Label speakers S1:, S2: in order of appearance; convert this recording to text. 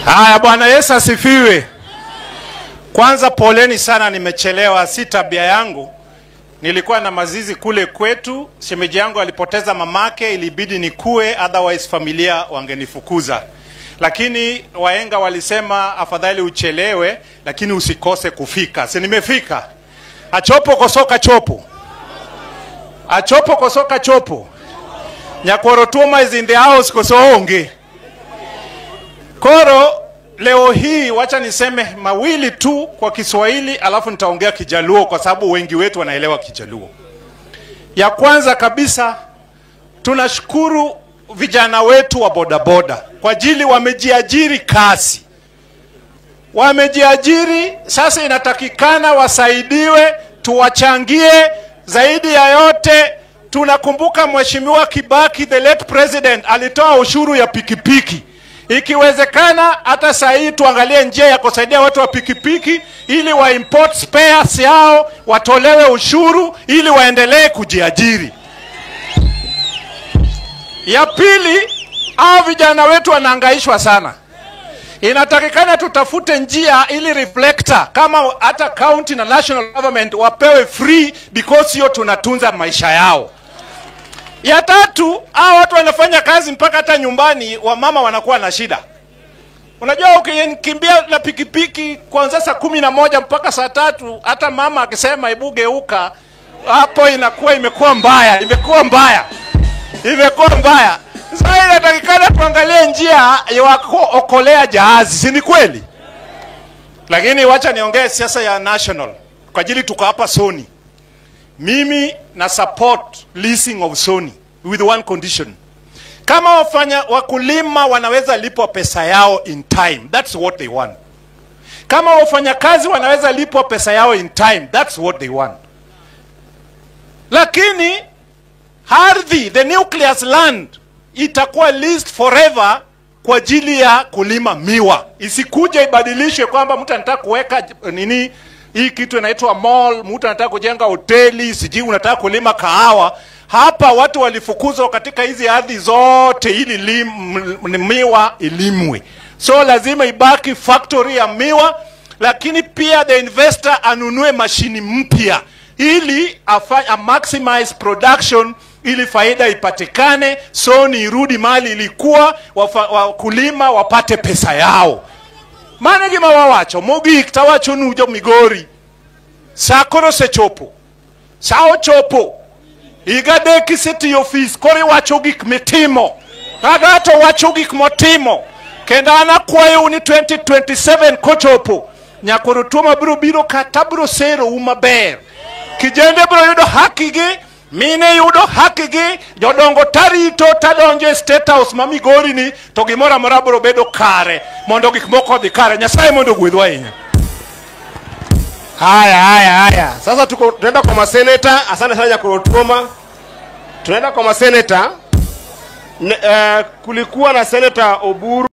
S1: Haya, Bwana Yesu asifiwe. Kwanza poleni sana, nimechelewa, si tabia yangu. Nilikuwa na mazizi kule kwetu, shemeji yangu alipoteza mamake, ilibidi nikue, otherwise familia wangenifukuza. Lakini waenga walisema afadhali uchelewe, lakini usikose kufika. Si nimefika? Achopo kosoka chopo. Achopo kosoka chopo. Nyakwar Otuoma is in the house koso onge. Koro leo hii wacha niseme mawili tu kwa Kiswahili, alafu nitaongea Kijaluo kwa sababu wengi wetu wanaelewa Kijaluo. Ya kwanza kabisa, tunashukuru vijana wetu wa bodaboda kwa ajili wamejiajiri kazi. Wamejiajiri, sasa inatakikana wasaidiwe, tuwachangie. Zaidi ya yote, tunakumbuka Mheshimiwa Kibaki, the late president, alitoa ushuru ya pikipiki. Ikiwezekana hata saa hii tuangalie njia ya kusaidia watu wa pikipiki ili wa import spares yao, watolewe ushuru ili waendelee kujiajiri. Ya pili, hao vijana wetu wanahangaishwa sana. Inatakikana tutafute njia ili reflector kama hata county na national government wapewe free, because hiyo tunatunza maisha yao. Ya tatu, hao watu wanafanya kazi mpaka hata nyumbani wamama wanakuwa na shida. Unajua ukikimbia na pikipiki kuanzia saa 11 mpaka saa 3, hata mama akisema hebu geuka, hapo inakuwa imekuwa mbaya, imekuwa mbaya. Imekuwa mbaya. Sasa inatakikana tuangalie njia ya kuokolea jahazi, si ni kweli? Lakini wacha niongee siasa ya national. Kwa ajili tuko hapa Sony. Mimi na support leasing of Sony with one condition. Kama wakulima wanaweza lipwa pesa yao in time, that's what they want. Kama wafanyakazi wanaweza lipwa pesa yao in time, that's what they want. Lakini ardhi, the nucleus land, itakuwa leased forever kwa ajili ya kulima miwa. Isikuje ibadilishwe kwamba mtu anataka kuweka nini, hii kitu inaitwa mall, mtu anataka kujenga hoteli, sijui unataka kulima kahawa. Hapa watu walifukuzwa katika hizi ardhi zote ili miwa ilimwe. So lazima ibaki factory ya miwa, lakini pia the investor anunue mashini mpya ili a maximize production, ili faida ipatikane, so ni irudi mali ilikuwa, wakulima wapate pesa yao. Mano gima wawacho, mogik tawacho nu jo Migori. Sa koro osechopo. Sa ochopo. Higa adek isetiyo ofis, koro iwacho gik mitimo. Ka ng'ato wacho gik motimo. Kendo an akwayou ni 2027 kochopo, Nyakwar Otuoma biro biro kata biro serou maber. Kijende biro yudo haki gi, mine yudo haki gi, jodongo tarito tadonjo e State House ma Migori ni, to gimoro amora biro bedo kare, mondo gik moko odhi kare. Nyasaye mondo ogwedhwa ahinya.
S2: Haya, haya, haya. Sasa tuko tunaenda kwa maseneta. Asante sana Nyakwar Otuoma. Tunaenda kwa maseneta. Kulikuwa na Senator Oburu.